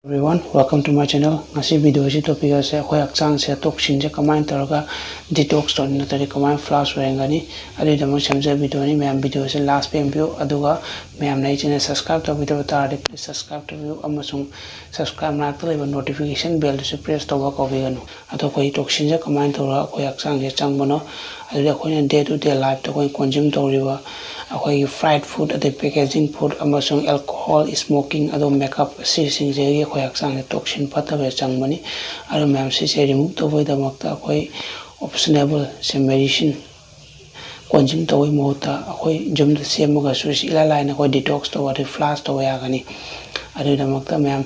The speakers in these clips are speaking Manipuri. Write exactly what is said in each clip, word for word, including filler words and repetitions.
Everyone, welcome to my channel. ꯉꯁꯤ video ꯑꯁꯤ topic ꯑꯁꯦ ꯑꯩꯈꯣꯏ ꯍꯛꯆꯥꯡꯁꯦ toxinꯁꯦ ꯀꯃꯥꯏꯅ ꯇꯧꯔꯒ detox ꯇꯧꯅꯤ ꯅꯠꯇ꯭ꯔꯗꯤ ꯀꯃꯥꯏꯅ flush ꯑꯣꯏꯍꯟꯒꯅꯤ, ꯑꯗꯨꯒꯤꯗꯃꯛ ꯁꯦꯝꯖꯕ videoꯅꯤ꯫ ꯃꯌꯥꯝ video ꯑꯁꯦ last ꯌꯦꯡꯕꯤꯌꯨ, ꯑꯗꯨꯒ ꯃꯌꯥꯝꯅ ꯑꯩ channel subscribe ꯇꯧꯕꯤꯗꯕ ꯇꯥꯔꯗꯤ please subscribe ꯇꯧꯕꯤꯌꯨ ꯑꯃꯁꯨꯡ subscribe ꯃꯅꯥꯛꯇ ꯂꯩꯕ notification bellꯗꯨꯁꯨ press ꯇꯧꯕ ꯀꯥꯎꯕꯤꯒꯅꯨ꯫ ꯑꯗꯣ ꯑꯩꯈꯣꯏ toxinꯁꯦ ꯀꯃꯥꯏꯅ ꯇꯧꯔꯒ ꯑꯩꯈꯣꯏ ꯍꯛꯆꯥꯡꯁꯦ ꯆꯪꯕꯅꯣ, ꯑꯗꯨꯗꯤ ꯑꯩꯈꯣꯏꯅ day to day lifeꯇ ꯑꯩꯈꯣꯏꯅ consume ꯇꯧꯔꯤꯕ ꯑꯩꯈꯣꯏꯒꯤ fried food, ꯑꯗꯩ packaging food ꯑꯃꯁꯨꯡ alcohol, smoking, ꯑꯗꯣ makeup, ꯑꯁꯤꯁꯤꯡꯁꯤꯗꯒꯤ ꯑꯩꯈꯣꯏ ꯍꯛꯆꯥꯡꯗ toxin ꯐꯠꯇꯕ ꯆꯪꯕꯅꯤ꯫ ꯑꯗꯣ ꯃꯌꯥꯝ ꯁꯤꯁꯦ remove ꯇꯧꯕꯒꯤꯗꯃꯛꯇ ꯑꯩꯈꯣꯏ optionable ꯁꯦ medicine consume ꯇꯧꯕꯒꯤ ꯃꯍꯨꯠꯇ ꯑꯩꯈꯣꯏ ꯌꯨꯝꯗ ꯁꯦꯝꯃꯒꯁꯨ ꯁꯤ ꯏꯂꯥꯏ ꯂꯥꯏꯅ ꯑꯩꯈꯣꯏ detox ꯇꯧꯕ, ꯑꯗꯩ flush ꯇꯧꯕ ꯌꯥꯒꯅꯤ꯫ ꯑꯗꯨꯒꯤꯗꯃꯛꯇ ꯃꯌꯥꯝ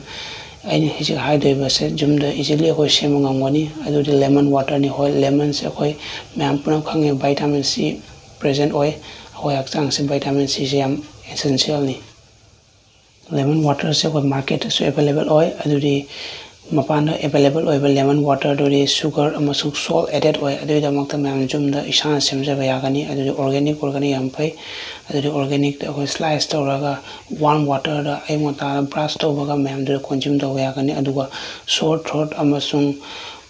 ꯑꯩꯅ ꯍꯧꯖꯤꯛ ꯍꯥꯏꯗꯣꯏꯕꯁꯦ ꯌꯨꯝꯗ easily ꯑꯩꯈꯣꯏ ꯁꯦꯝꯕ ꯉꯝꯒꯅꯤ꯫ ꯑꯗꯨꯗꯤ lemonꯋꯥꯇꯔꯅꯤ꯫ ꯍꯣꯏ, lemonꯁꯦ ꯑꯩꯈꯣꯏ ꯃꯌꯥꯝ ꯄꯨꯝꯅꯃꯛ ꯈꯪꯉꯦ, vitamin C present ꯑꯣꯏ꯫ ꯑꯩꯈꯣꯏ ꯍꯛꯆꯥꯡꯁꯦ vitamin Cꯁꯦ ꯌꯥꯝ essentialꯅꯤ꯫ Lemonꯋꯥꯇꯔꯁꯦ ꯑꯩꯈꯣꯏ marketꯇꯁꯨ available ꯑꯣꯏ꯫ ꯑꯗꯨꯗꯤ ꯃꯄꯥꯟꯗ available ꯑꯣꯏꯕ lemonꯋꯥꯇꯔꯗꯨꯗꯤ sugar ꯑꯃꯁꯨꯡ salt added ꯑꯣꯏ꯫ ꯑꯗꯨꯒꯤꯗꯃꯛꯇ ꯃꯌꯥꯝ ꯌꯨꯝꯗ ꯏꯁꯥꯅ ꯁꯦꯝꯖꯕ ꯌꯥꯒꯅꯤ꯫ ꯑꯗꯨꯗꯤ organic ꯑꯣꯏꯔꯒꯅ ꯌꯥꯝ ꯐꯩ꯫ ꯑꯗꯨꯗꯤ organicꯇ ꯑꯩꯈꯣꯏ slice ꯇꯧꯔꯒ warm waterꯗ ꯑꯌꯨꯛ ꯉꯟꯇꯥꯗ brush ꯇꯧꯕꯒ ꯃꯌꯥꯝꯗꯨꯗ consume ꯇꯧꯕ ꯌꯥꯒꯅꯤ꯫ ꯑꯗꯨꯒ sore throat ꯑꯃꯁꯨꯡ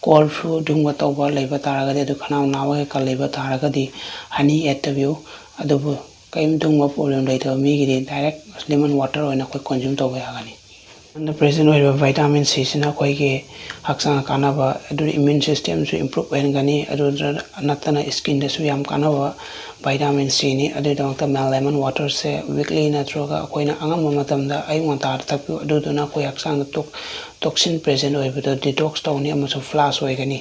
cold flu ꯑꯗꯨꯒꯨꯝꯕ ꯇꯧꯕ ꯂꯩꯕ ꯇꯥꯔꯒꯗꯤ, ꯑꯗꯨ ꯈꯅꯥꯎ ꯅꯥꯕ ꯀꯩꯀꯥ ꯂꯩꯕ ꯇꯥꯔꯒꯗꯤ honey add ꯇꯧꯕꯤꯌꯨ꯫ ꯑꯗꯨꯕꯨ ꯀꯔꯤꯝ ꯑꯗꯨꯒꯨꯝꯕ problem ꯂꯩꯇꯕ ꯃꯤꯒꯤꯗꯤ direct lemonwater ꯑꯣꯏꯅ ꯑꯩꯈꯣꯏ consume ꯇꯧꯕ ꯌꯥꯒꯅꯤ꯫ ꯑꯗ present ꯑꯣꯏꯔꯤꯕ vitamin Cꯁꯤꯅ ꯑꯩꯈꯣꯏꯒꯤ ꯍꯛꯆꯥꯡ ꯀꯥꯟꯅꯕ, ꯑꯗꯨꯗꯤ immune systemꯁꯨ improve ꯑꯣꯏꯍꯟꯒꯅꯤ꯫ ꯑꯗꯨꯗ ꯅꯠꯇꯅ skinꯗꯁꯨ ꯌꯥꯝ ꯀꯥꯟꯅꯕ vitamin Cꯅꯤ꯫ ꯑꯗꯨꯒꯤꯗꯃꯛꯇ ꯃꯌꯥꯝ lemonwaterꯁꯦ weekly ꯅꯠꯇ꯭ꯔꯒ ꯑꯩꯈꯣꯏꯅ ꯑꯉꯝꯕ ꯃꯇꯝꯗ ꯑꯌꯨꯛ ꯉꯟꯇꯥꯗ ꯊꯛꯄꯤꯌꯨ꯫ ꯑꯗꯨꯗꯨꯅ ꯑꯩꯈꯣꯏ ꯍꯛꯆꯥꯡꯗ tox-, toxin present ꯑꯣꯏꯕꯗꯣ detox ꯇꯧꯅꯤ ꯑꯃꯁꯨꯡ flush ꯑꯣꯏꯒꯅꯤ꯫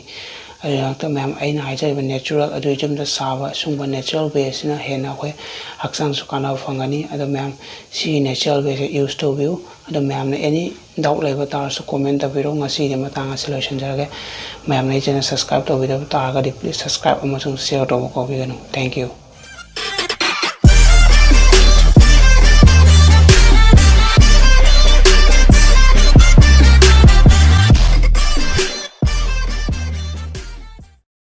ꯑꯗꯨꯒꯤꯗꯃꯛꯇ ꯃꯌꯥꯝ ꯑꯩꯅ ꯍꯥꯏꯖꯔꯤꯕ natural, ꯑꯗꯨ ꯌꯨꯝꯗ ꯁꯥꯕ ꯁꯨꯝꯕ natural wayꯁꯤꯅ ꯍꯦꯟꯅ ꯑꯩꯈꯣꯏ ꯍꯛꯆꯥꯡꯁꯨ ꯀꯥꯟꯅꯕ ꯐꯪꯒꯅꯤ꯫ ꯑꯗꯣ ꯃꯌꯥꯝ ꯁꯤꯒꯤ natural wayꯁꯦ use ꯇꯧꯕꯤꯌꯨ꯫ ꯑꯗꯣ ꯃꯌꯥꯝꯅ any doubt ꯂꯩꯕ ꯇꯥꯔꯁꯨ comment ꯇꯧꯕꯤꯔꯣ꯫ ꯉꯁꯤꯒꯤꯗꯤ ꯃꯇꯥꯡ ꯑꯁꯤ ꯂꯣꯏꯁꯤꯟꯖꯔꯒꯦ꯫ ꯃꯌꯥꯝꯅ ꯑꯩ channel subscribe ꯇꯧꯕꯤꯗꯕ ꯇꯥꯔꯒꯗꯤ please subscribe ꯑꯃꯁꯨꯡ share ꯇꯧꯕ ꯀꯥꯎꯕꯤꯒꯅꯨ꯫ Thank you꯫